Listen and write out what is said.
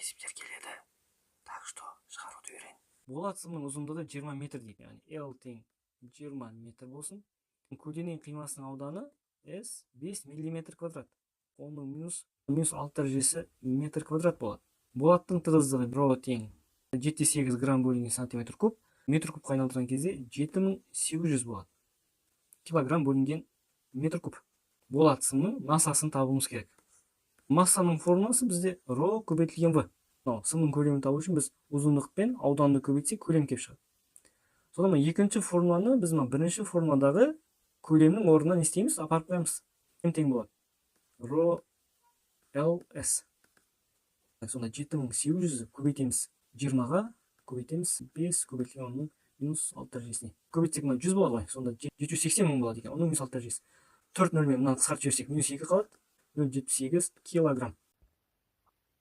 Есептер келеді, так что шығаруды үйрен. Болат сымның ұзындығы 20 метр дейді, яғни L тең 20 метр болсын. Көлденең қимасының ауданы S 5 миллиметр квадрат, оның минус 6 дәрежесі метр квадрат болады. Болаттың тығыздығы ро тең 7,8 грамм бөлінген сантиметр куб, метр кубқа айналдырған кезде 7800 болады. Килограмм бөлінген метр куб. Болат сымның массасын табуымыз керек. Массаның формуласы бізде ро көбейтілген в. Мынау сымның көлемін табу үшін біз ұзындық пен ауданды көбейтсек, көлем келіп шығады. Содан мына екінші формуланы біз мына бірінші формуладағы көлемнің орнына не істейміз? Апарып қоямыз. М тең болады ро Л С. Сонда 7800 көбейтеміз 20-ға, көбейтеміз 5 көбейтілген 10-ның минус 6 дәрежесіне. Көбейтсек, мына 100 болады ғой, сонда 780 мың болады екен, 10-ның минус 6 дәрежесі. 4 нөлмен мынаны қысқартып жіберсек, минус 2 қалады, 0,78 килограмм.